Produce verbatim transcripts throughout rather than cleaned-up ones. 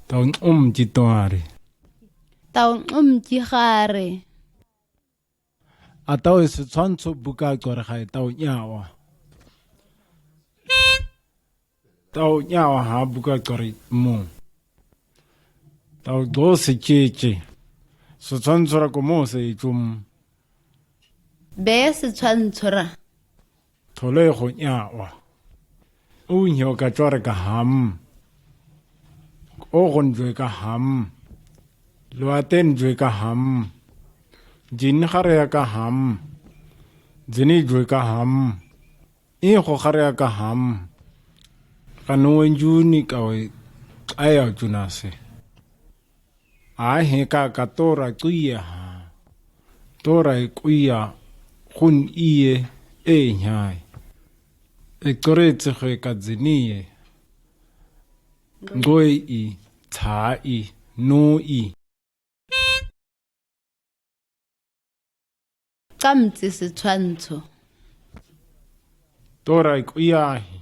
Tau nqum ji tōre. Tau nqum ji hare. Atawe sutwanso buka kore hai tau nyawa. Tau nyawa ha buka kore mo. Tau dose cheche. Sutwanso ra ko mo se ichum. Be sutwanso ra. Tole ho nyawa. U nyo ka chore ka ham. O hon jwe ka ham. Luaten jwe ka ham. Jin hare ka ham. Jini jwe ka ham. I ho hare ka ham. Ka no juni ka we aya junase. A he ka ka tora kuya ha. Tora kuya hun iye e nyai. E kore tse hwe ka zini ye. Ngoi i, tsa i, no i. Tsamtsi sutwanso. Tora kuya hi.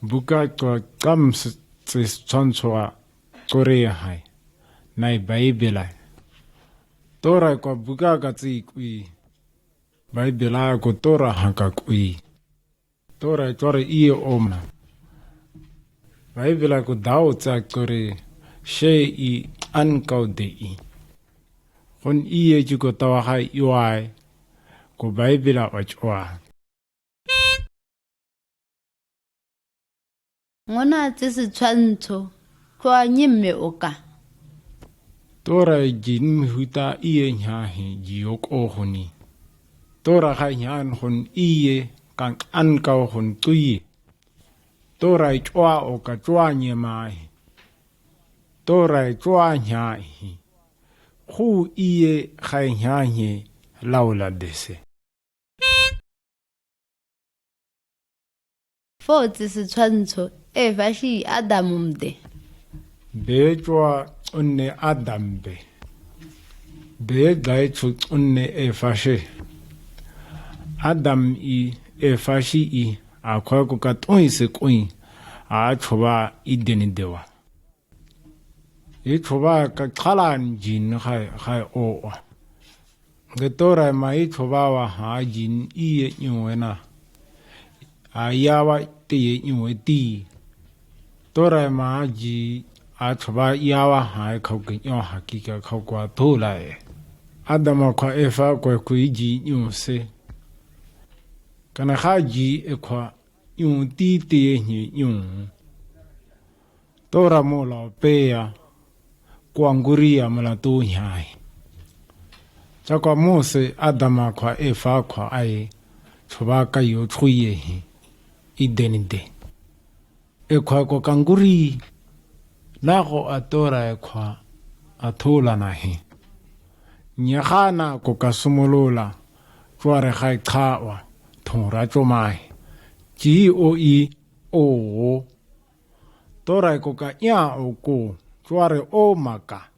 Buka kwa tsamtsi sutwanso a kore hai. Nai Baibela. Tora kwa buka ka tsi kui. Baibela ko tora ha ka kui. Tora chore iye omna. Baibela ko dau tsa chore she i an kau de i. Kon iye ju ko tawa hai iwai. Ko Baibela wa chwa. Ngona tsi sutwanso. Kwa nyim me oka. Tora jin huta iye nyahi ji oko honi. Tora hai nyan hon iye kan an kau hon kuye. Tora chwa oka chwa nyemahi. Tora chwa nyahi. Hu iye hai nyahi laula dese. Fo tsi sutwanso, e fashi Adam mde. Be chwa unne Adam be. Be gai chu unne e fashi. Adam i e fashi i a kwa ko ka tun se kun. A choba i deni dewa. I choba ka kala njin hai, hai o wa. Nge tora ma i choba wa ha jin iye nyu wena. A yawa te ye nyu we ti. Tora ma ji a choba yawa ha kau ke nyu ha ki ka kau kwa tola e. Adama kwa Efa kwa kui ji nyu se. Kana ha ji e kwa nyu ti te ye nyu. Tora mo la pe ya, kwa nguri ya mo la tu nyai. Cha kwa mo se Adama kwa Efa kwa ai, choba ka yo chuye hi, i deni de. E kwa ko ka nguri, na ko a tora e kwa a tola na hi. Nya ha na ko ka sumolola, chwa re hai ka wa, thon ra choma hi. Chi o i, o o. Tora e ko ka nya o ko, chwa re o maka.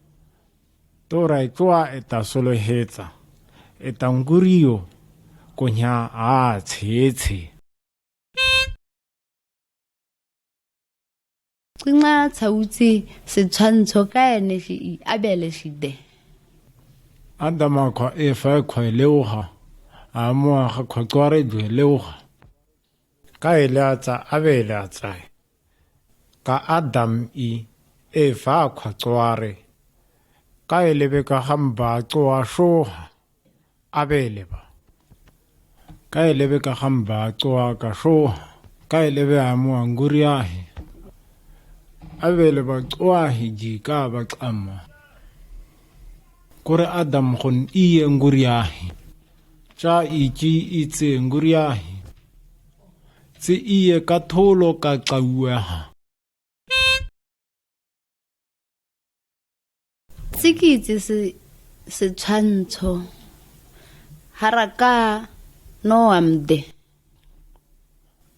Tora e chwa e ta solo hetsa. E ta nguri yo, ko nya a tse tse. Kwi nga tsa utsi, sutwanso ka ene shi i, a bele shi de. Adama kwa Efa kwa leuha, a mo a kwa chwa re jwe leuha. Ka ele a tsa, a bele a tsa. Ka Adam i Efa kwa chwa re. Ka ele be ka hamba chwa shoha. A bele ba. Ka ele be ka hamba chwa ka shoha. Ka ele be a mo a nguri ahi. A bele ba chwa hi ji ka ba chama. Kore Adam hon iye nguri ahi. Cha i chi i tse nguri ahi. Tsi iye ka tolo ka chawe ha. Tsi ki tsi si, sutwanso. Haraka no amde.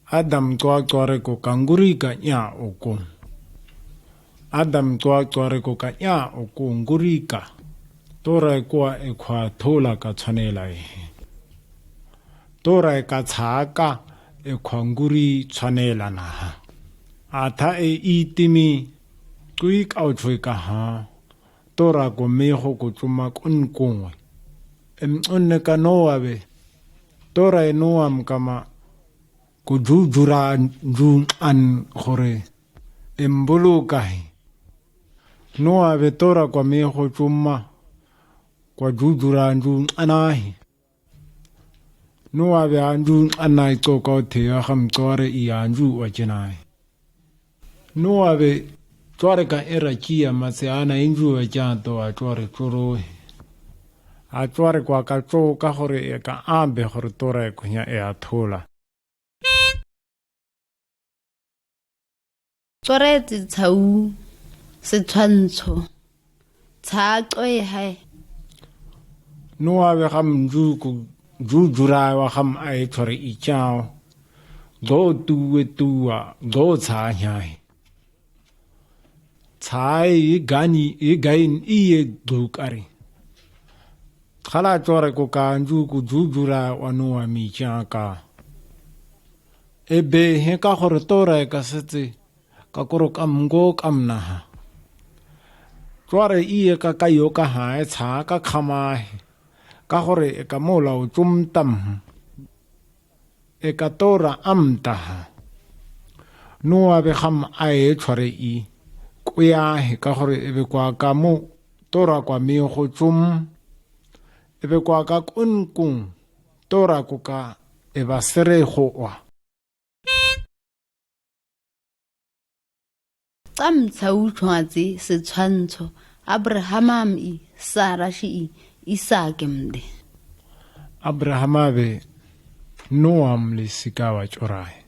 Adam chwa chwa re ko ka nguri ka nya o ko. Adam chwa chwa re ko ka nya o ko nguri ka. Tora e kwa e kwa tola ka chane la e. Tora e ka cha ka e kwa nguri chane la na ha. A tha e i timi Twi kau twi ka ha. Tora ko miho ko cuma kun kun. Em un ne ka noa be. Tora e noa m kama. Ko jujura jun an hore. Em bulu ka hi. Noa be tora ko miho cuma. Ko jujura jun an ahi. Noa be anju anai ko ko te a ham tore i anju wa jenai. Noa be tore ka era kia ma se ana inju wa jan to a tore toro. A tore kwa ka to ka hore e ka ambe hore tore ko nya e a tola. Tore ti tshau se tshwantsho. Tsa tsoe hae. Noa be ham ju ku ju jura wa ham ae tore i chao. Go tu we tu wa go tsa nyai. Tsa e gani e gain i e du kari. Kala tore ko ka ju ku ju jura wa noa mi cha ka. E be he ka hore tore ka setse. Ka koro kam ngo kam na ha. Tore i e ka ka yo ka ha e tsa ka kama he. Ka hore e ka mola o chum tam. E ka tora am ta ha. Noa be ham ae tore i. Kuya he ka hore e be kwa ka mo. Tora kwa mi ho chum. E be kwa ka kun kun. Tora ko ka e ba sere ho wa. Tsam tsa u tshwatse se tshwantsho, Abrahama m i, Sara shi i, Isake m de. Abrahama be Noa m le sika wa tsorae.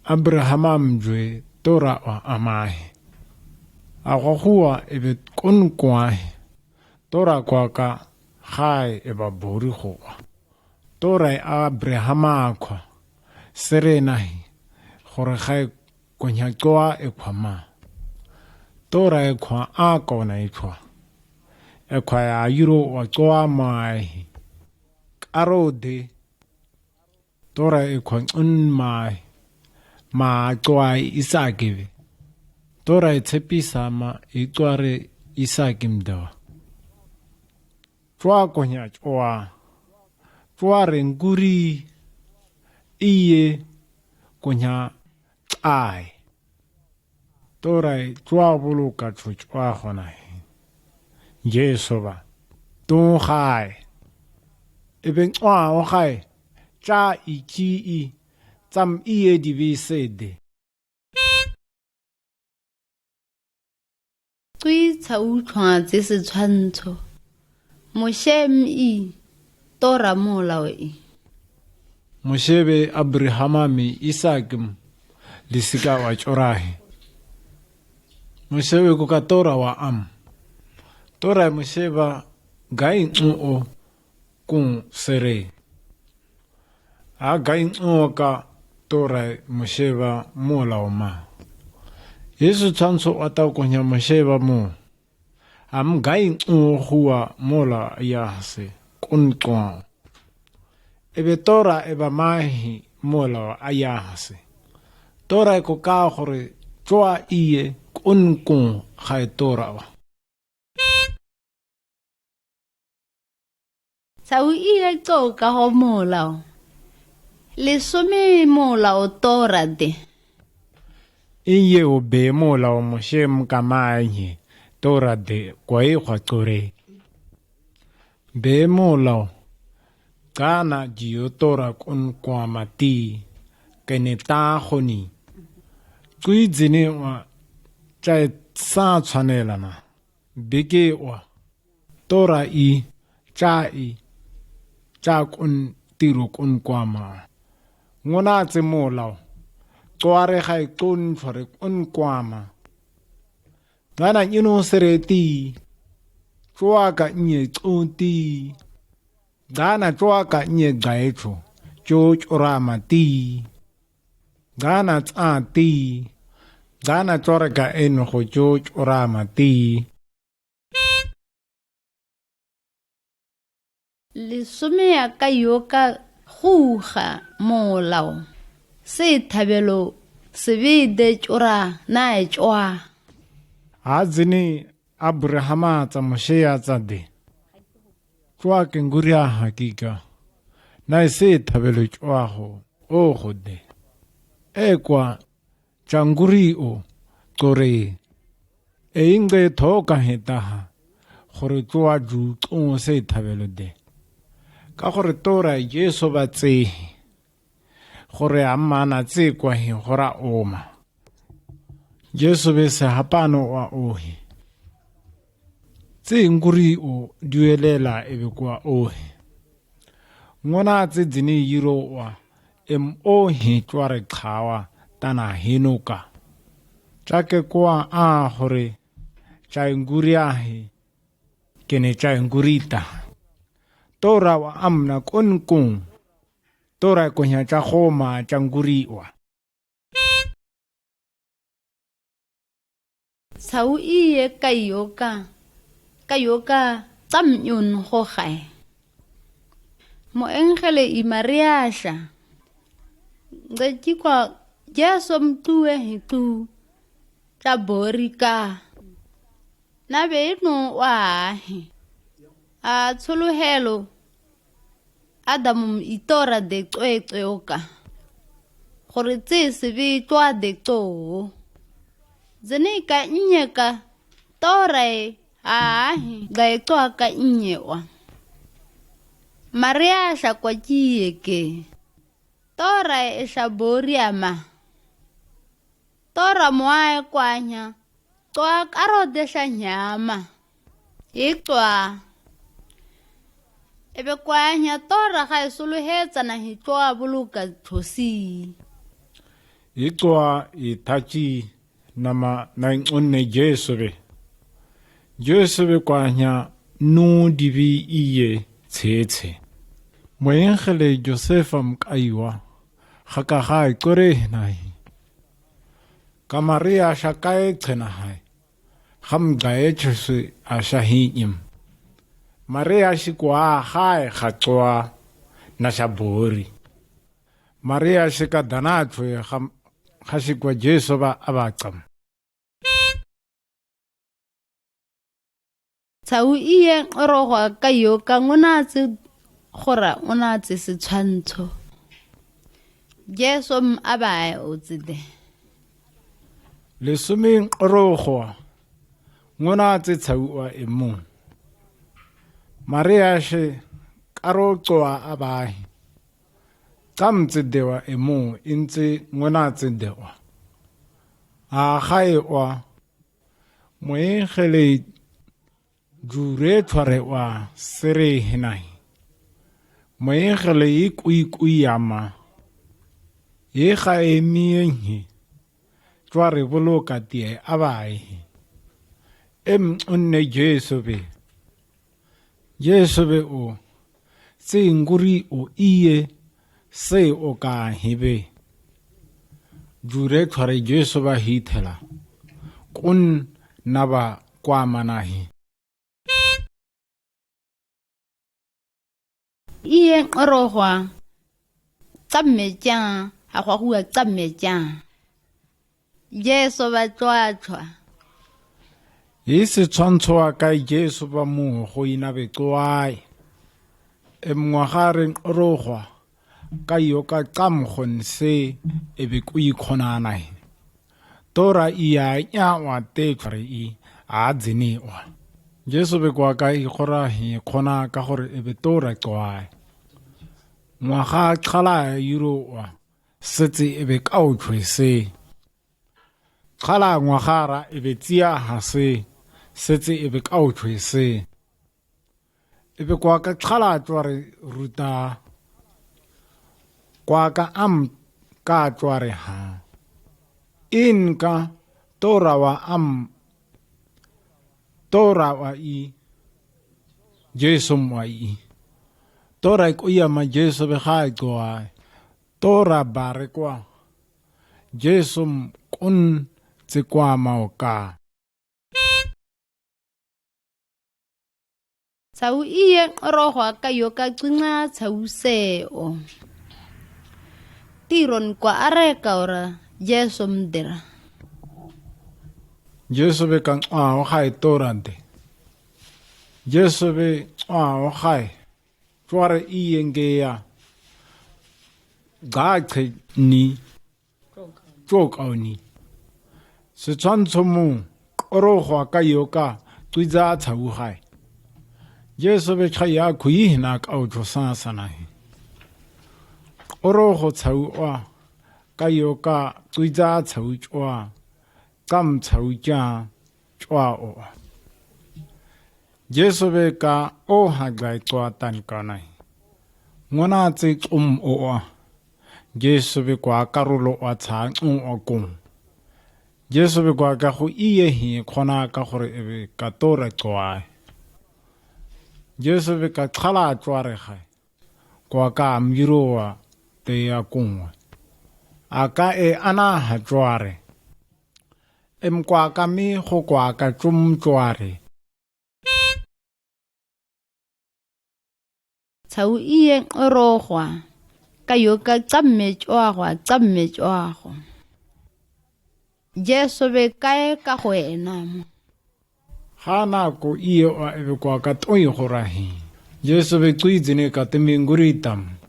Abrahama m jwe tora wa amahe. Akwa huwa e be kun kwahe. Tora kwa ka hae e ba bori huwa. Tora e Abrahama akwa. Sere nahi. Hore hae ko nya tsoa e kwa ma. Tora e kwa akwa na e tsoa. E kwa ya yuro wa tsoa ma e hi. Karo de. Tora e kwa un ma e. Ma tsoa e Isake be. Tora e tsepi sa ma e tsoa re Isake m de wa. Tsoa ko nya tsoa. Tsoa re nguri. Iye ko nya tsae. Tora e tsoa bulu ka tso tsoa ho na he. Jesu ba. Tun hae. E be tsoa o hae. Tsa i ki i. Tsam iye di bi se de. Twi tsa u tshwatse se tshwantsho. Moshe m i tora molao i. Moshe be Abrahama mi Isake m le sika wa tsorahe. Moshe be ko ka tora wa am. Tora Moshe ba gai tsu o kun sere. A gai tsu o ka tora Moshe ba molao ma. Yesu tshwantsho wa tau ko nya Moshe ba mo. Am gai tsu o huwa molao a yahase kun kwa. E be tora e ba mahi molao a yahase. Tora e ko ka hore tsoa iye kun kun hae tora wa. Tsa u iye tsoka ho molao. Lesome molao tora de. Iye o be molao Moshe m ka ma nye tora de kwa e hwa tore. Be molao. Gana ji o tora kun kwa ma ti. Kene ta ho ni. Kui zine wa. Tsa e sa tshwanela na. Beke wa. Tora i, tsa i, tsa kun tiro kun kwama. Ngona tse molao. Tsoare hai kun tsoare kun kwama. Gana nyino sere ti. Tsoa ka nye tso ti. Gana tsoa ka nye gae tso. Tso tsorama ti. Gana tsa ti. Gana tsoare ka eno ho tso tsorama ti. Lesome ya ka yo ka huha molao. Se thabelo se be de tšora na e tšoa. Azinī Aburahama tsa Mosé ya tsa de. Coa ke nguri aha kika. Na e se thabelo coa ho. O ho de. E kwa ca nguri o. Tore. E ingge toka he taha. Hore coa ju tun se thabelo de. Ka hore tora Jesu ba tse he. Hore amana tse kwa he hora oma. Jesu be se hapano wa ohe. Tse nguri o duelela ebe kwa ohe. Ngona tse zini yiro wa em ohe coa re kawa tana henoka. Cake kwa a hore ca nguri ahe. Kene ca nguri ta. Tora wa amna kun kun. Tora ko hia ca homa ca nguri wa. Sau iye ka yoka. Ka yoka tam yun ho khai. Mo engele i Maria sha. Nge ki kwa Jesu mtu e hitu. Ca bori ka. Na be inu wa ahe. A tuluhelo. Adamu i tora de coe coe oka. Hore tse se be coa de coa. Zene ka inye ka tora e a ahe ga e coa ka inye wa. Maria sha kwa kie ke. Tora e sha bori ama. Tora mwa e kwa hia. Coa karo de sha hia ama. I coa. Ebe kwa hia tora ha e sulu he tsa na hi coa bulu ka tosi. I coa i tachi nama na i ngunne Jesu be. Jesu be kwa hia nu dibi iye tse tse. Mo engele Josefa mkaiwa. Haka ha i kore na hi. Ka Maria sha ka e tse na hai. Ham ga e tse se a sha hi im. Maria shi kwa ha e ha coa na sha bori. Maria shi ka dana tse ham ha shi kwa Jesu ba a ba tsam. Tsa u iye nqorogo a ka yo ka ngona tse gora ngona tse setshwantsho. Jesu m a ba e o tsede. Lesome nqorogo a ngona tse tshau a e mong. Maria she karo tsoa a bahi. Tsa mtsedewa e mong e ntse ngona tsedewa. A ga e wa Moengele jure tshwarewa sere henahe. Moengele e kuikui yama. E ga e mienghe. Tshware boloka tie abaehe. Em onne Jesu be. Jesu be o, se nguri o iye, se o ka hebe. Jure tshware Jesu ba hithela. Kun naba kwa manahe. Iye nqorogo a. Tsa mmetša, a gwa gua tsa mmetša. Jesu ba tšwatšwa. E se tshwantsho wa kae Jesu ba mo go ina be tšwae. E mngwaga re nqorogwa ka yo ka tsa mgonse e be ku ikgonana he. Tora i ya nya wa te tshware i a dzene wa. Jesu be kwa ka ikgora he kgona ka gore e be tora tšwae. Ngwaga tšhala ya yuro wa. Setse e be ka o tšhwese. Tšhala ngwagara e be tsia hase. Setse e be ka o tšhwese. E be kwa ka tšhala tšware ruta. Kwa ka am ka tšware ha. In ka tora wa am tora wa i. Jesu mwa i. Tora i ko ya ma Jesu be ha i tšwae. Tora bare kwa. Jesu m kun tse kwa maoka. Tshau iye nqorogwa ka yo ka tšwina tshau se o. Tiron kwa areka ora Jesu mdera. Jesu be ka ntswa o hae tora de. Jesu be ntswa o hae. Tsware iye nge ya. Ga tse ni. Tswo ka o ni. Setswantsho mo. Koroho a ka yo ka. Tswiza tsau hae. Jesu be tsaya kui hina ka o tswo sa sa na hi. Koroho tsau wa. Ka yo ka tswiza tsau tswa. Kam tsau tswa. Tswa o. Jesu be ka o ha gai tswa tan ka na hi. Ngona tse tsum o wa. Jesu be kwa ka rulo wa tsa tsum o kung. Jesu be kwa ka hu iye hi kona ka hore ebe ka tora tswa. Jesu be ka tsala tsware hae. Kwa ka miro wa te ya kung wa. A ka e ana ha tsware. Em kwa ka mi ho kwa ka tsum tsware. Tsau iye koroho a. Ka yo ka tsamme tswaho a, tsamme tswaho. Jesu be ka e ka ho e na mo. Ha na ko iye wa ebe kwa ka toi ho ra hi. Jesu be tswi zine ka temi nguri tam.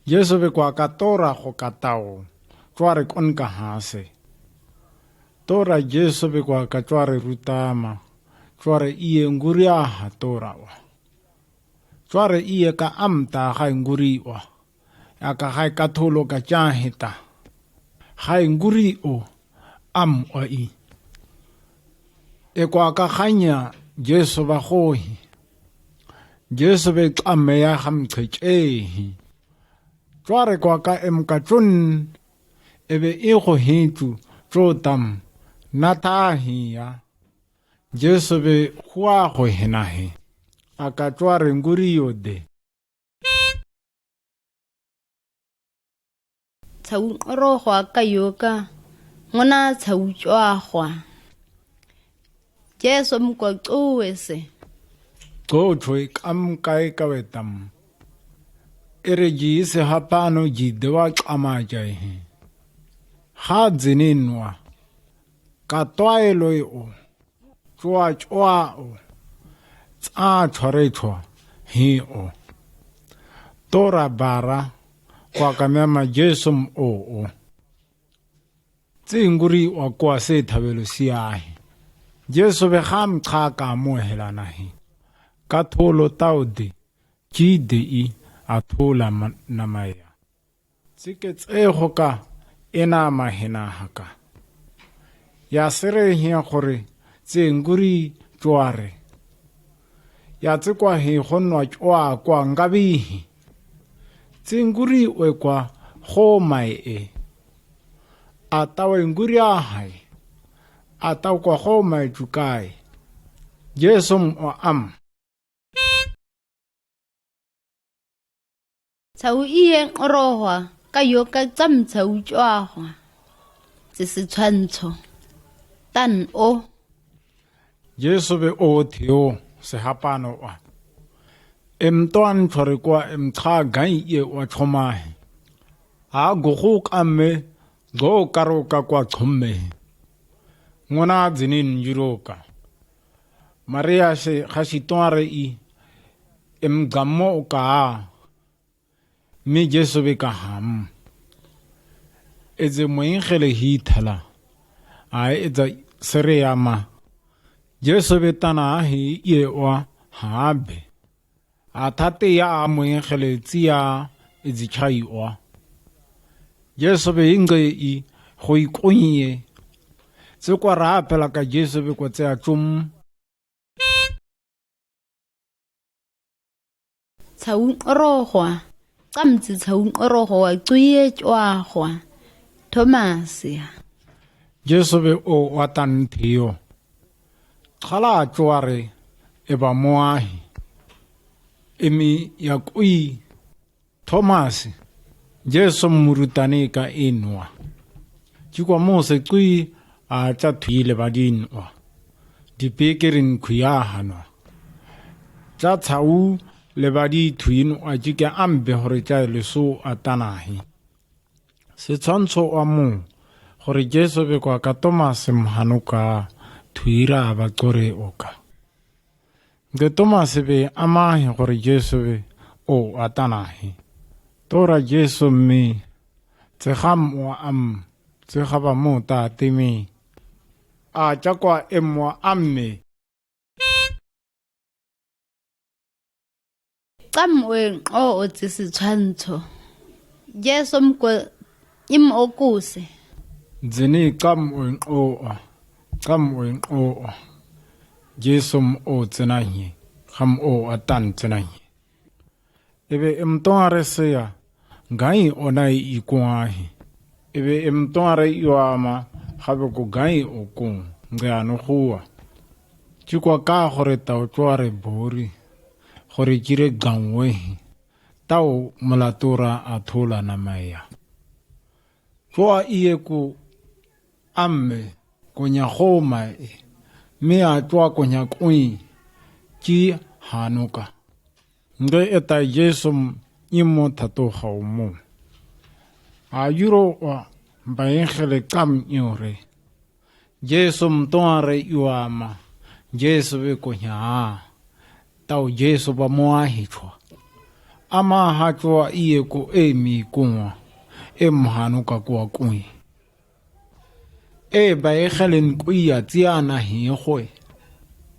Jesu be kwa ka tora ho ka tau. Tsware kon ka ha se. Tora Jesu be kwa ka tsware rutama. Tsware iye nguri a ha tora wa. Tsware iye ka am ta hae nguri wa. A ka hae ka tholo ka tsya heta. Hae nguri o am wa i. E kwa ka hanya Jesu ba ho hi. Jesu be tsame ya ham tse tse hi. Tsware kwa ka em ka tsun. Ebe i ho hi tsu tswo tam. Na ta hi ya. Jesu be hua ho hena hi. A ka tsware nguri yo de. Tsau koroho a ka yo ka. Ngona tsau tswaho a. Jesu mko tsu wese. Tsu tswe kam kai ka we tam. Ere ji se hapano ji de wa tsama jai hi. Ha zinin wa. Ka twa e lo e o. Tswa tswa o. Tsa tsware tswa. Hi o. Tora bara. Kwa ka mema Jesu m o o. Tsi nguri wa kwa se thabelo si a hi. Jesu be ham tsa ka mo hela na hi. Ka tholo tau de. Ki de i a thola ma-, na ma ya. Tsi ke tse ho ka, e na ma hena ha ka. Ya sere hi a hore, tsi nguri tsware. Ya tsi kwa hi ho nwa tswa kwa ngabi hi. Tsi nguri we kwa ho mai e. A ta we nguri a hae. A ta kwa ho mai tsu kai. Jesu m o am. Tsau iye koroho a, ka yo ka tsam tsau tswaho a. Tsi setswantsho. Tan o. Jesu be o theo, se hapano wa. Em twan tsware kwa em tsa gai ye wa tsoma hi. A go hu ka me, go karo ka kwa tsome hi. Ngona zinin yuro ka. Maria se hasi twanre i, em gamo ka a. Mi Jesu be ka ham. Eze mwengele hi thala. A eza sere ya ma. Jesu be tana hi ye wa ha be. A thate ya a mwengele tsi ya ezi chai wa. Jesu be inge i hoi kunye. Tsi kwa ra pela ka Jesu be kwa tsi a tsum. Tsau koroho a, tsam tsi tsau koroho a, tsu ye tswaho a, Thomas ya. Jesu be o wa tan theo. Kala tsware e ba mo a hi. Emi ya kui. Thomas, Jesu murutani ka inwa. Tsi kwa mo se kui a tsa thui le ba di inwa. Di pekerin kui a hanwa. Tsa tsau le ba di thui inwa tsi ke ambe hore tsa le so a tana hi. Setswantsho wa mo, hore Jesu be kwa ka Thomas mhanuka, tuira a ba gore oka. Ge Tomasi be a mahi gore Jesu be o atanahi. Tora Jesu mi tse ham wa am tse haba mo ta timi. A chakwa em wa am me. Qam we nqo o tse setshwantsho. Jesu mko im o kuse. Zini qam we nqo a. Qam we nqo a. Jesu m o tsena hi. Ham o atan tsena hi. Ebe em tōn are seya, gain o nai i kōn ahi. Ebe em tōn are i wa ama, habe ko gain o kōn, nge ano hua. Chikwa ka hore tau chware bori, hore chire gain wehi, tau malatura atola na maya. Chwa iye ko ame, ko nya homa e, me a chwa ko nya kui, chi hanuka. Nge eta Jesu m imo tato hau mo. A yuro wa mbain hele kam yore. Jesu m tōn are i wa ama. Jesu be ko nya. Tau Jesu ba mo ahi chwa. Ama ha chwa iye ko e mi kōn wa. E m hanuka kwa kui. E ba e helen kui a tia na hi hoe.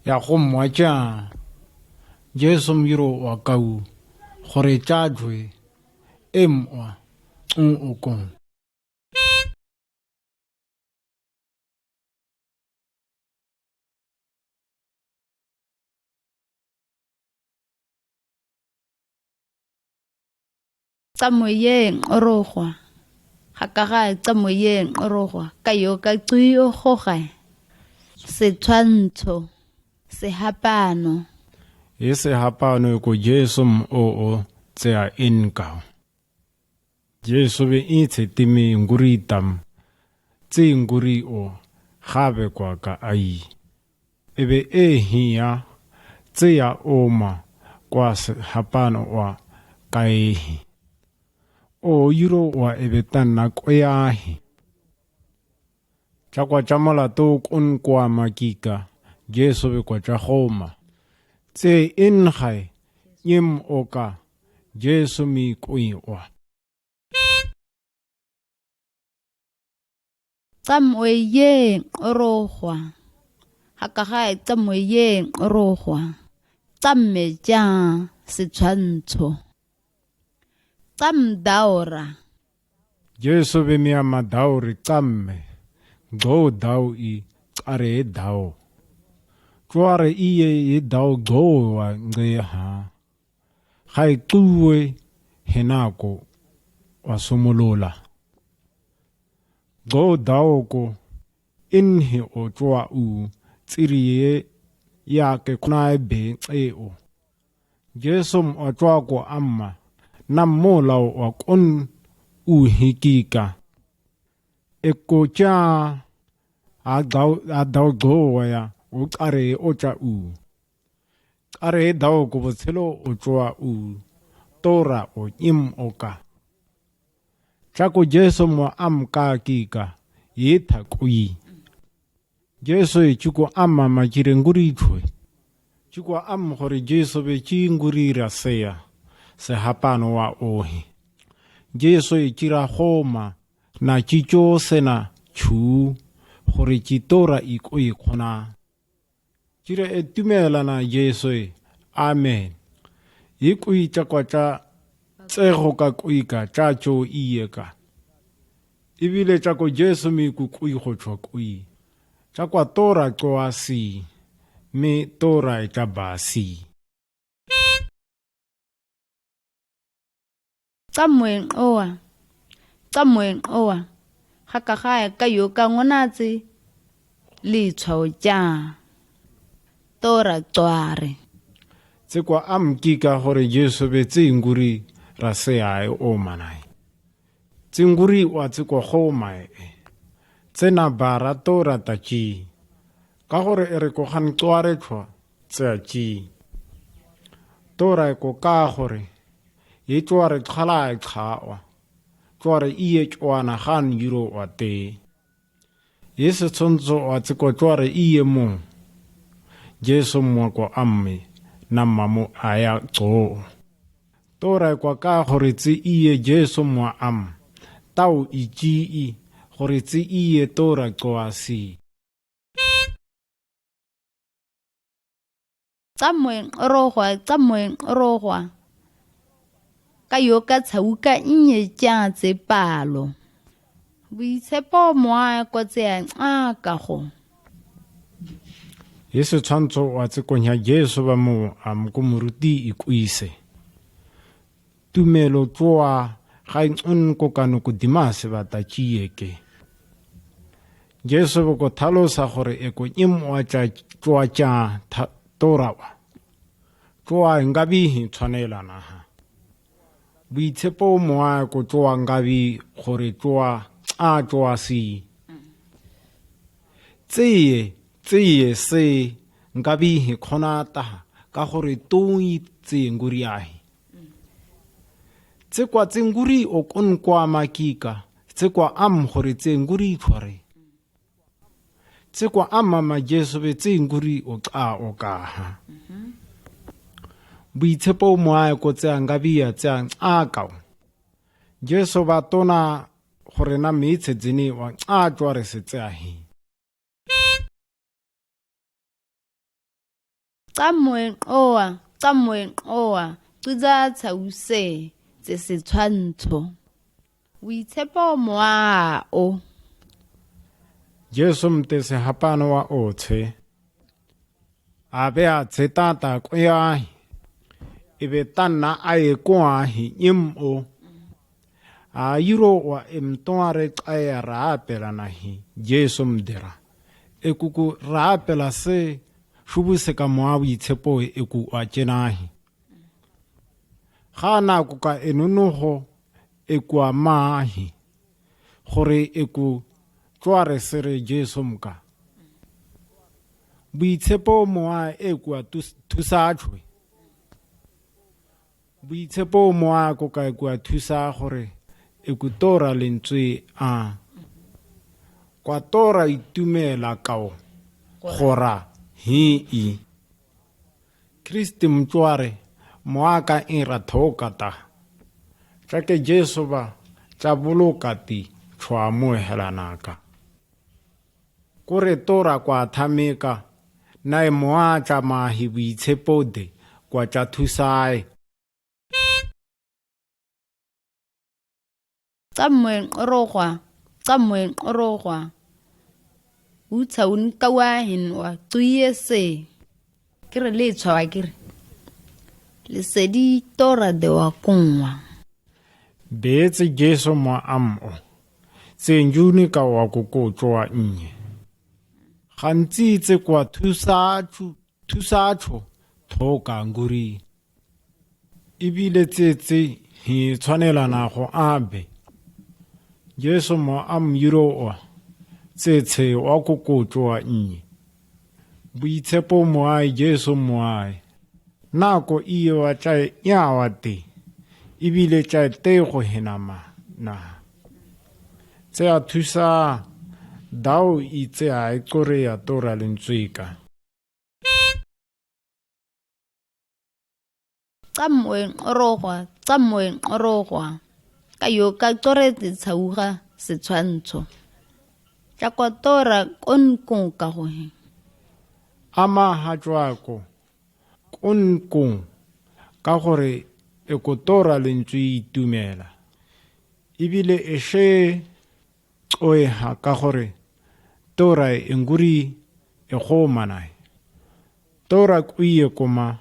Ya hom wa cha. Jesu m yuro wa kau. Hore cha jwe. Em wa. Un o kōn. Tsamwe ye nqorogwa. Hakaga tsamwe ye nqorogwa. Kayo ka tsuyo hoga. Setshwantsho. Sehapano. E sehapano ko Jesu m o o tsea inkao. Jesu be itse timi nguri tam. Tsi nguri o habe kwa ka ai. Ebe e hiya tsi ya oma kwa sehapano wa ka ehi. O yuro wa ebe tan na kwe ahi. Chakwa chamala to kun kwa makika, Jesu be kwa chahoma. Tse in hai, nyim oka, Jesu mi kui wa. Tsamwe ye nqorogwa. Hakaga tsamwe ye nqorogwa. Tsamme cha setshwantsho. Tsam daora. Jesu be mi ama daori tsamme. Gbo dao i tsare dao. Tsware iye i dao gbo wa nge ha. Hai tsuwe henako wa sumulula. Gbo dao ko inhi o tswa u tsiri ye ya ke kuna e be tse o. Jesu m o chwa ko ama, na mo lao wa kun u hikika. E ko cha a dao, a dao dao wa ya, o kare o cha u. Kare dao ko bo tselo o chwa u, tora o nyim oka. Chako Jesu m wa am ka kika, yeta kui. Jesu e chiko am ama chire nguri chwe. Chiko am hore Jesu be chi nguri ra seya. Sehapano wa ohi. Jesu e chira homa na chicho sena chu hore chi tora i kui kona. Chire e tumela na Jesu e. Amen. I kui chakwa cha tseho ka kui ka cha cho iye ka. Ibile chako Jesu mi ku kui ho chwa kui. Chakwa tora chwa si. Mi tora e cha ba si. Tsamwe nqowa. Tsamwe nqowa. Hakaga e kayo ka ngona tsi. Li chwa cha. Tora tsware. Tsi kwa am kika hore Jesu be tsi nguri ra se ai o manai. Tsi nguri wa tsi kwa homa e. Tsi na bara tora ta chi. Ka hore ere ko han tsware chwa tsi a chi. Tora e ko ka hore. I tsware khala e kha wa. Tsware iye chwa na han yuro wa te. Yesu tshwantsho wa tsi ko tsoare iye mo. Jesu mo wa ko amme, na ma mo aya tso. Tora kwa ka gore tsi iye Jesu mo wa am. Tau i tsi i, gore tsi iye tora tsoa si. Tsa moe rogwa, tsa moe rogwa. Ka yo ka tshauka inye tsa tse palo. Boitshepo moa ko tse a kago. Yesu tshwantsho wa tsi konya Jesu ba mo am ko moruti i kwise. Tumelo tsoa ga i nts'on ko kano ko dimase ba ta tsi eke. Jesu bo ko thalosa gore e ko nyim wa tsa tsoa tsa tha-, tora wa. Tsoa ngabi hi tshwanelana ha. Boitshepo moa ko tsoa ngabi gore tsoa a tsoa si. Tseye, tseye se ngabi hi kgonata ha, ka gore tong i tseye nguri ahi. Tse kwa tse nguri o kon kwa makika, tse kwa am gore tse nguri tshware. Tse kwa am ma Jesu be tse nguri o ka o ka ha. Boitshepo moa ko tse ngabi ya tse a ka. Jesu ba tona gore na metse dzini wa a tshware se tse ahi. Tsa moe oa, tsa moe oa, tsuza tshause tse setshwantsho. Boitshepo moa o. Jesu mtese hapano wa otshe. A be a tshe tata ko ya hi. E be tana a ye ko a hi nyim o. A iro wa e mtoare tsaya ra apela na hi Jesu mdera. E kuku ra apela se shubu se ka moa boitshepo e ku a tsena hi. Ga nako ka e nonogo e ku a ma hi. Gore e ku tshware sere Jesu mka. Boitshepo moa e ku a thus-, thusa tshwe. Boitshepo moa ko ka e ku a thusa gore e ku tora lentswe a. Kwa tora itumela kao gora hi i. Kriste mtsoare moa ka ira thoka ta. Tsake Jesu ba tsa boloka ti tshwa mohelanaka. Kore tora kwa thameka, na e moa tsa mahi boitshepo de kwa tsa thusae. Tsa moe rogwa, tsa moe rogwa. Utsa un kawa hin wa tsuye se. Kere le tshwa kere. Lesedi tora de wa kongwa. Beetse Jesu moa am o. Tse njuni ka wa ko ko tsoa inye. Gantsi tse kwa thusa tsu-, thusa tsho thoka nguri. Ebile tse tse hi tshwanelana go abe. Jesu moa am yiro wa. Tse tse wa ko ko tsoa inye. Boitshepo moa Jesu moa. Nako iye wa tsa e ya wa te, ebile tsa e te go henama na. Tse a thusa dao i tse a e kore ya tora lentswe ka. Tsa moe rogwa, tsa moe rogwa. Ka yo ka kore te tshauga setshwantsho. Tsa kwa tora kon ko ka go he. Ama ha tswa ko. Konkong, ka gore e ko tora lentswe e itumela. Ebile e še tsoeha ka gore tora e nguri e gomanae. Tora kwiye koma.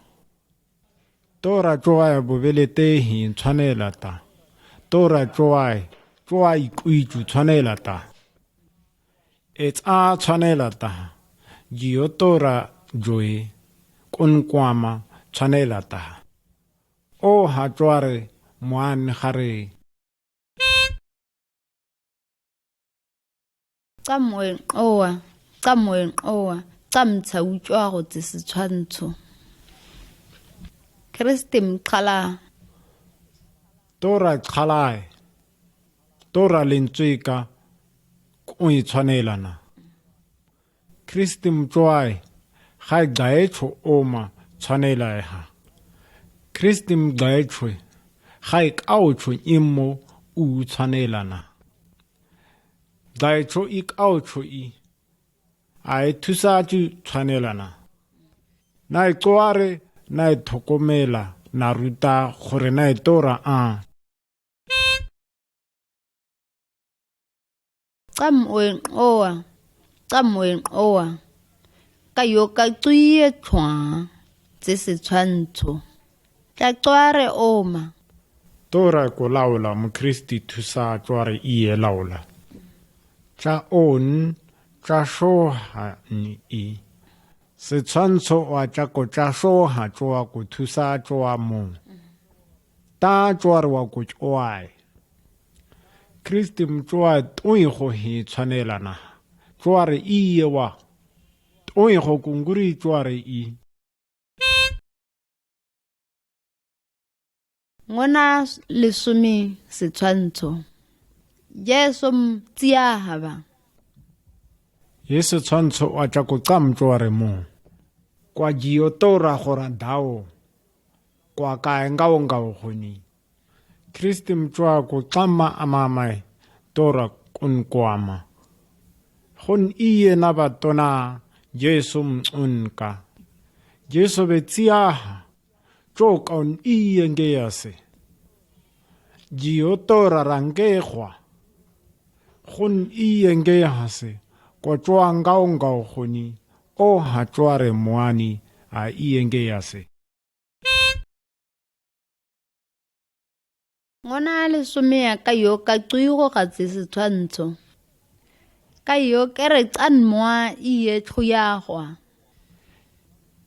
Tora tsoae bobele tehi tshwanela ta. Tora tsoae, tsoa ikwitsu tshwanela ta. E tsa tshwanela taha. Jio tora joe. Konkwama tshwanela taha. O ha tsware mwan gare. Tsa moeng owa, tsa moeng owa, tsa mtsha utswa go tse setshwantsho. Kriste mqhala. Tora qhalae. Tora lentswe ka ko e tshwanelana. Kristi mutsoai, ga i gagaecho oma tshwanelae ha. Kristi mugagaecho, ga i gaocho imo u tshwanelana. Gagaecho i gaocho i, a i tusa chu tshwanelana. Na i tsoare, na i tokomela, na ruta gore na i tora a. Tsam we nqoa, tsam we nqoa. Ka yo ka tsuiye tshwa, tse setshwantsho. Tsa tsoare oma. Tora ko laola mo Kristi tusa tsoare i e laola. Tsa on, tsa shoha ni i. Setshwantsho wa tsa ko tsa shoha tsoa ko tusa tsoa mo. Ta tsoare wa ko tsoae. Kristi mutsoa tsoiho hi tshwanelana. Tsoare i e wa. Tsoiho ko nguri tsoare i. Ngona lesome setshwantsho. Jesu mtsiaha ba. Ye setshwantsho wa tsa ko tsam tsoare mo. Kwa jiyo tora gora dao. Kwa ka e ngaongao goni. Kristi mutsoa ko tsama amamae tora kunkwama. Gon i e na ba tona Jesu munka. Jesu be tsiaha. Tso ka on i e ngeyase. Jiyo tora ra ngegwa. Gon i e ngeyase. Kwa tsoa ngaongao goni. Oha tsoare mwani a i e ngeyase. Ngona lesome ya ka yo ka tsuigo ga tse setshwantsho. Ka yo kere tsan mwa i e tshuyagwa.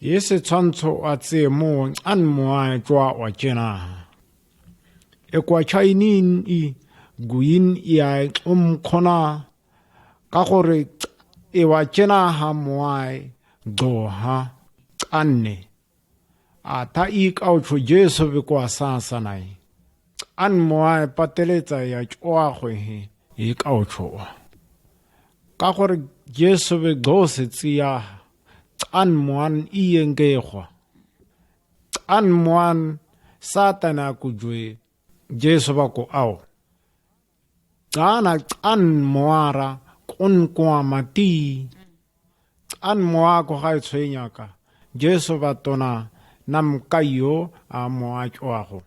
Ye setshwantsho wa tse mo tsan mwa e tsoa wa kena. E kwa chainin i guin i a e tsum kona. Ka gore e wa kena ha mwa e gxoha tsanne. A ta i gaocho Jesu be kwa sasanae. Tsan mwa e pateletsa ya tsoa gwe he i gaocho wa. Ka gore Jesu be gxose tsiaha. Tsan mwan i e ngegwa. Tsan mwan Satana kujwe Jesu ba ko ao. Gana tsan mwa ra kunkwama ti. Tsan mwa ko ga i tshwenyaka. Jesu ba tona nam ka yo a mwa tsoago.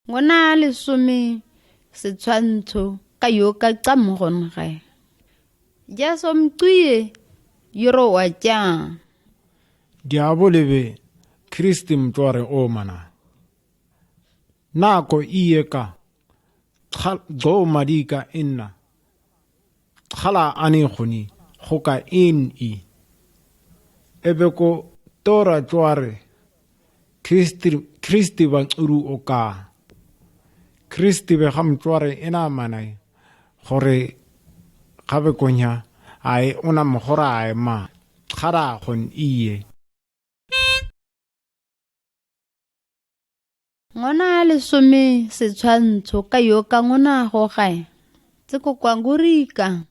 Ngona lesome setshwantsho ka yo ka tsam gon gae. Jesu mtsuiye yoro wa tsa. Diabole be Kristi mutsoare omana. Nako i e ka. Txal-, gxo mari ka inna. Txala ani goni, go ka in i. Ebe ko tora tsoare. Kristi, Kristi ba uru o ka. Kristi be ga mutsoare ena manae. Gore ga be ko nya. A e ona mo gora a e ma. Txara gon i e. Ngona lesome setshwantsho ka yo ka ngona go gae. Tse ko kwa ngurika.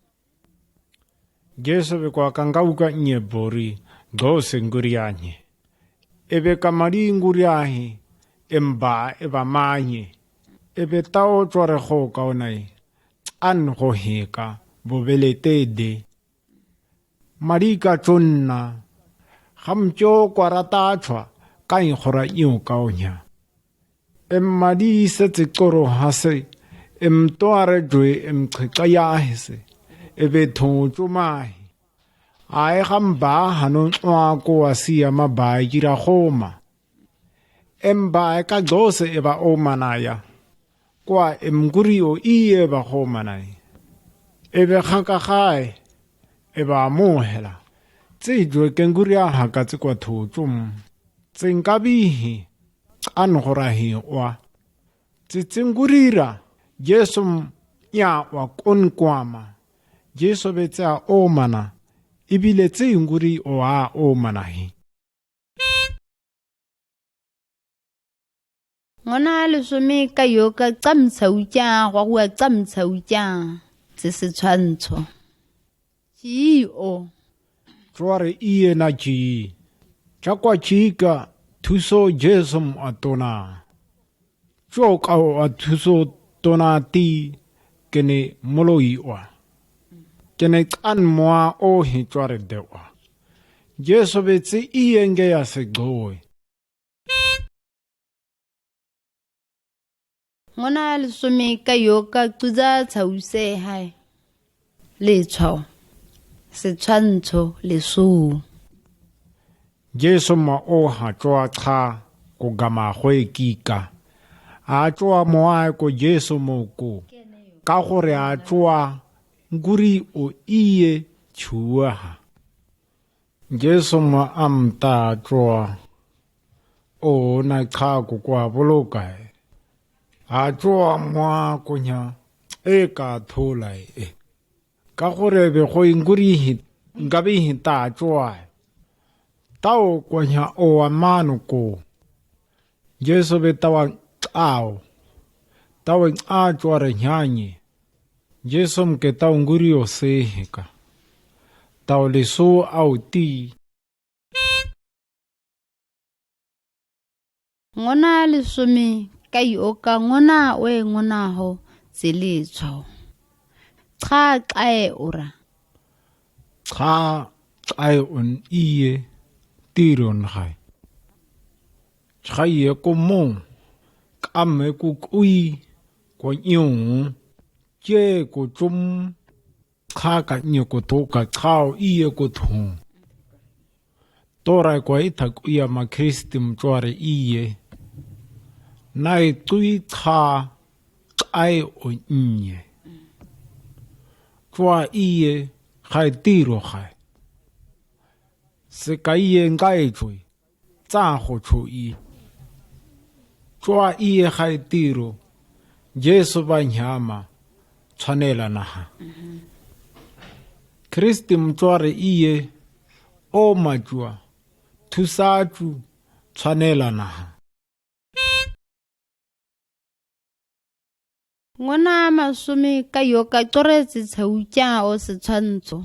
Jesu be kwa ka ngauka nye bori, gxose nguri a nye. Ebe ka mari nguri a he, emba eba ma nye. Ebe tao tsoare go ka onae, tsan go heka, bobele tede. Mari ka tsonna. Ga mtso kwa ra ta tshwa, ka i gora i o ka onya. Em mari se tse koro hase, em toare jwe, em khe ka ya hese, ebe tho tso mahe. A e ga mba hano tsoa ko a sia ma ba e jira goma. Em ba e ka gxose eba omana ya. Kwa em nguri o i eba gomanae. Ebe ga ka gae, eba mohela. Tse jwe ke nguri a ha ka tse kwa tho tsom. Tse ngabihi, tsan gora hi wa. Tse tse nguri ra, Jesu m-, ya wa kunkwama. Jesu be tse a omana, ebile tse nguri o a omana hi. Ngona lesome ka yo ka tsamsa utsa, gwa gwa tsamsa utsa. tse setshwantsho. Tšii o. Tšoare iye na tšii. Tša kwa tšii ka thuso Jesu mo a tona. Tšo ka o a thuso tona ti kene molo i wa. Kene tsan moa o hi tšoare de wa. Jesu be tsi iye nge ya se goi. Ngwana lesome ka yo ka tsuza tshau se hae. Letshwao. Setshwantsho leso. Jesu ma o ha tšoa tsa ko gama gwe kika. A tšoa moa ko Jesu mo ko. Ka gore a tšoa nguri o iye tšhuwa ha. Jesu ma amta tšoa. O na tsa ko kwa boloka e. A tšoa moa ko nya e ka thola e. Ka gore be go inguri hi ngabi hi ta tšoa. Tao ko nya o a mano ko. Jesu be tawa tao. Tawa a tšoa re nyanye. Jesu mke tao nguri o se hi ka. Tao leso a o ti. Ngona lesome ka ioka ngona we ngona ho tse letshwao. Tsa qae ora. Tsa qae on iye tiron hai. Tsa iye ko mo. Kame ko kui ko nyo. Tse ko tsum. Tsa ka nye ko to ka tsa o iye ko to. Tora kwa ita kuya ma Kristi mtsoare iye. Na i tui tsa qae o nye. Tsoa iye khai tiro khai. Se ka iye ngai tsoi. Tsa go tsho i. Tsoa iye ga e tiro. Jesu ba nyama. Tshwanela naha. Kristi mtsoare iye. O matswa. Thusa tsu. Tshwanela naha. Ngona masome ka yoka tsoretse tshau tša o setshwantsho.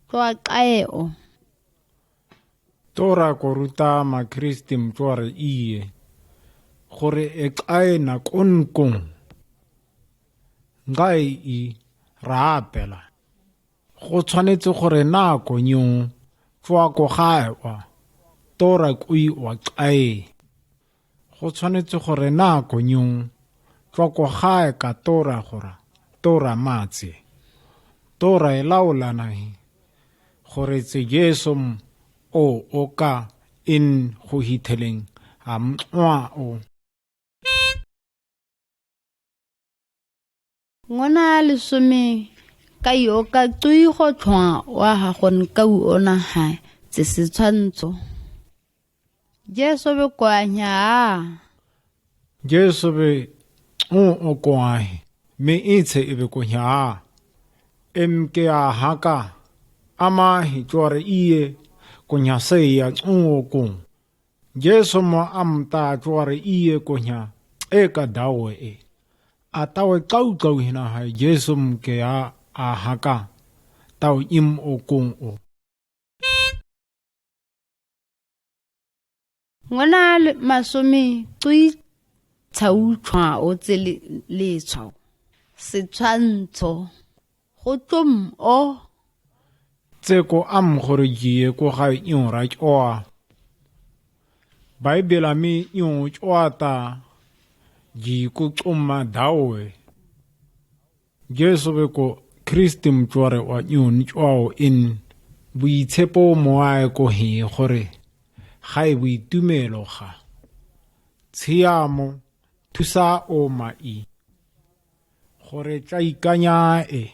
Tloa qae o. Tora ko ruta ma Kristi mtsoare iye. Gore e qae na konkong. Ngai i rapela. Go tshwanetse gore nako nyo tswa ko gae wa tora kui wa qae. Go tshwanetse gore nako nyo tswa ko gae ka tora gora tora matse. Tora e laola nahi gore tse Jesu m o o ka in go hitheleng a mtlwa o. Ngona lesome ka yo ka tsui go tlhwa wa ga go nka u ona ha tse setshwantsho. Jesu be kwa nya. Jesu be o o kwa he me itshe e be ko nya. Em ke a haka ama hi tsware iye ko nya se ya o ko. Jesu mo a mta tsoare iye ko nya e ka dawe e. A tawe kau kau hina hai Jesu mke a a haka tau im o kong o. Ngona le masome tsui tshau tshwa o tse le tshwao setshwantsho. Go tšom o. Tse ko am gore jie ko ga iora tšoa. Baibela mi iora tšoa ta ji ko tšoma daoe. Jesu be ko Kristi mtsoare wa ion tšoa o in buitshepo moae ko he gore ga e buitumelo ga tshiamo thusa o ma i. Gore tša ikanya e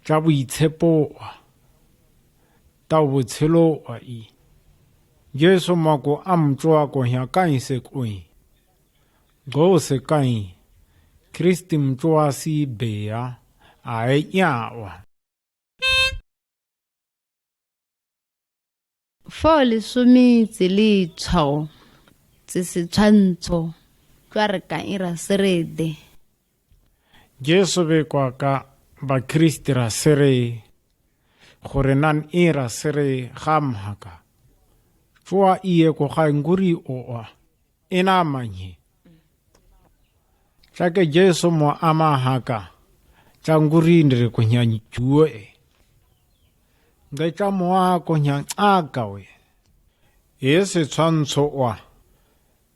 tša boitshepoa tao botsheloa i. Jesu mako a mtsoa ko hya kaise koi. Go se kai. Kristi mtsoa si bea a e nyawa. Fao lesome tse le tshwao tse setshwantsho tšwa re ka ira serede. Jesu be koa ka ba Kristi rasere, xure nan i rasere xamhaka. Tsuwa iye ko xai nguri owa. Ina manyi. Tsake Jesu mo amahaka. Tsa nguri nri ko nya nyi tsuwe. Nge tsa mo a ko nya aka we. Ese tsanso wa.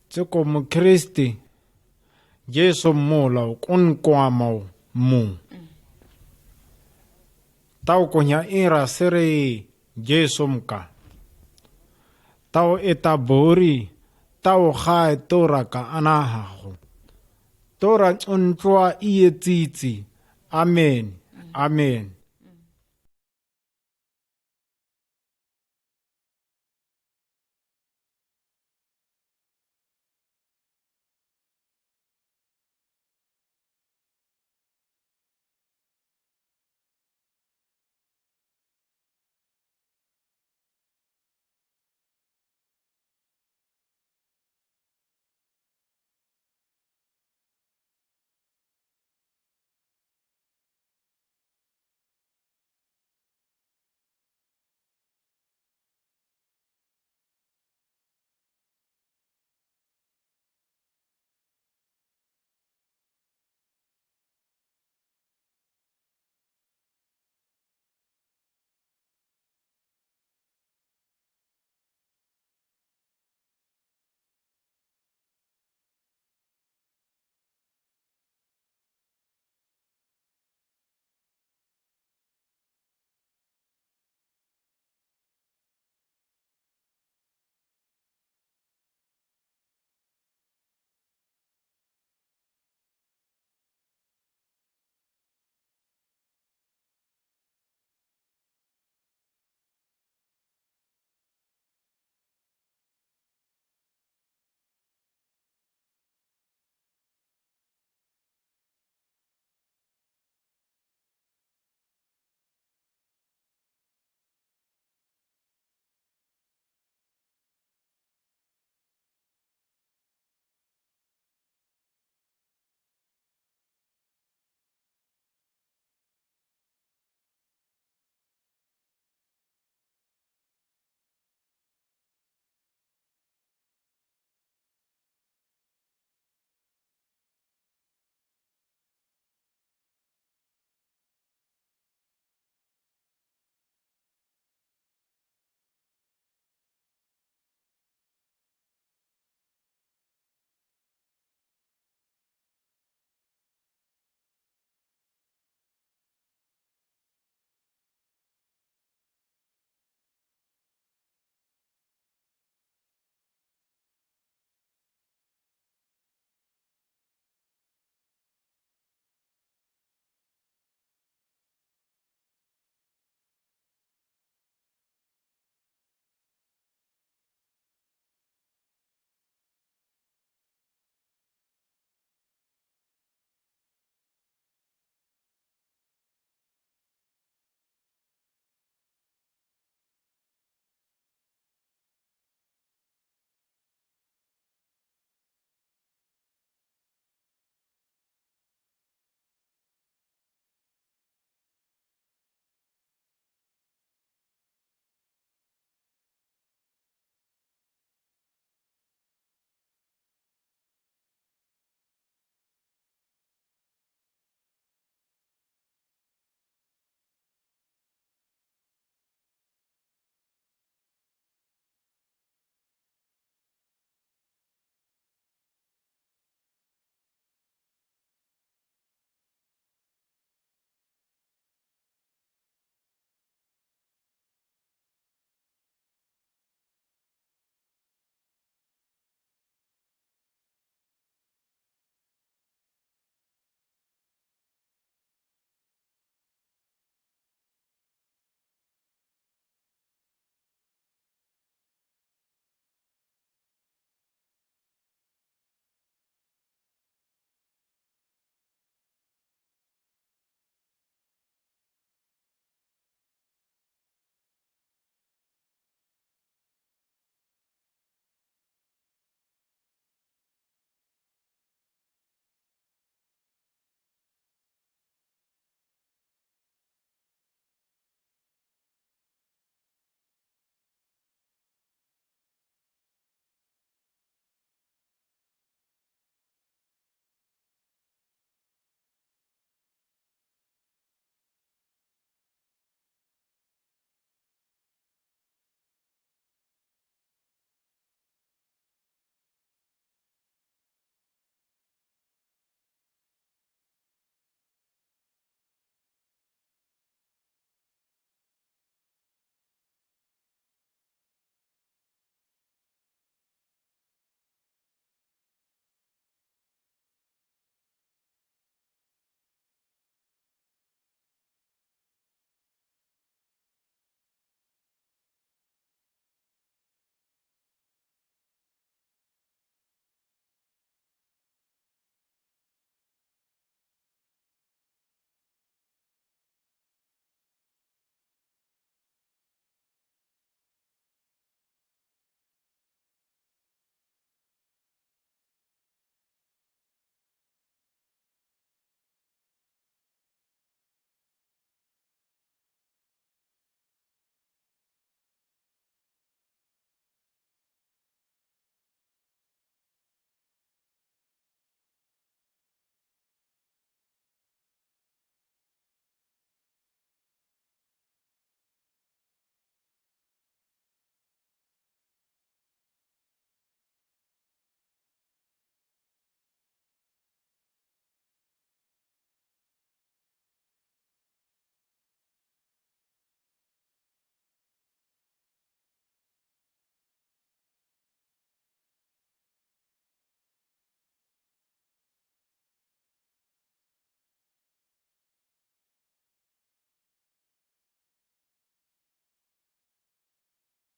Tse ko mo Kristi. Jesu mo lau kun kwa mau mu. Tau ko nya ira sere Jesu mka. Tau eta bori, tau xai tora ka anaha ho. Tora un tua iye tsitsi. Amen. Amen.